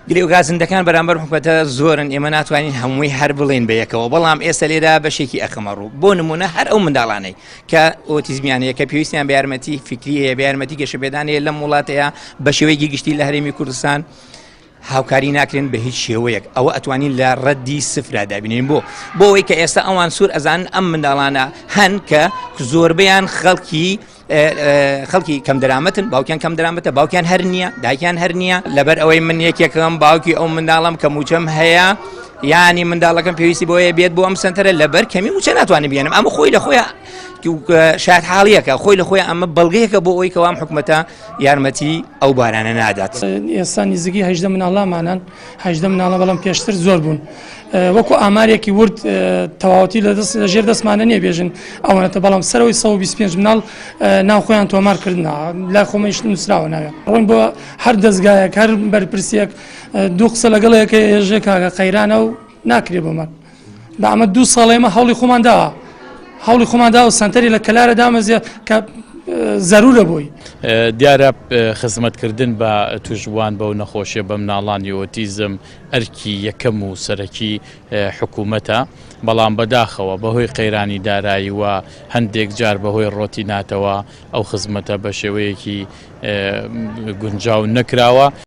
گلەی و گازندەکان بەرامبەر حکومەتە زۆرن، ئێمە ناتوانین هەمووی هەر بڵێن بە یەکەوە، بەڵام ئێستا لێرە بەشێکی ئەخەمە ڕوو. بۆ نمونە هەر ئەو منداڵانەی کە ئۆتیزمیان هەیە، کە پێویستیان بە یارمەتی فیکری هەیە، بە یارمەتی گەشەپێدان هەیە لەم وڵاتەیە بە شێوەیەکی گشتی لە هەرێمی کوردستان هاوکاری ناکرێن بە هیچ شێوەیەک. ئەوە ئەتوانین لە ڕەدی سفرا دابینین بۆ بۆ ئەوەی کە ئێستا ئەوان سوور ئەزانن ئەم منداڵانە هەن کە زۆربەیان خەڵکی خەڵکی کەم دەرامەتن، باوکیان کەم دەرامەتە، باوکیان هەر نییە، دایکیان هەر نییە. لەبەر ئەوەی من یەکێکم باوکی ئەو منداڵم کە موچەم هەیە، یانی منداڵەکەم پێویستی بۆیە بێت بۆ ئەم سنتەرە، لەبەر کەمی موچە ناتوانێت بێنم. ئەمە خۆی لە خۆی شاید حاڵیەکە، خۆی لە خۆی ئەمە بەڵگەیەکە بۆ ئەوەی کەوام حکومەتە یارمەتی ئەو بارانە نادات. ئێستا نزیکەی 18 مناڵامانان، 18 مناڵە، بەڵام پێشتر زۆر بوون. وەکو ئامارێکی ورد تەواوەتی لە دەست لە ژێر دەستمانە نییە بێژن ئەوەنەتە، بەڵام سەرەوەی 125 مناڵ ناو خۆیان تۆمار کردنا، لای خۆمەیش نووسراوە ناوێ. ڕۆین بۆ هەر دەستگایەک، هەر بەرپرسیەک دوو قسە لەگەڵ یەکە ئێژێ کاکە قەیرانە و ناکرێ بۆمان. بە ئەمە دوو ساڵ ئێمە هەوڵی خۆمان داوە، هەوڵی خۆمان داوە سەنتەری لە کەلارە دامەزرێ کە زەرورە بۆی. دیارە خزمەتکردن بە توشبووان بەو نەخۆشیە، بە مناڵانی ئۆتیزم، ئەرکی یەکەم و سەرەکی حکوومەتە، بەڵام بەداخەوە بەهۆی قەیرانی دارایی و هەندێک جار بەهۆی ڕۆتیناتەوە ئەو خزمەتە بە شێوەیەکی گونجاو نەکراوە.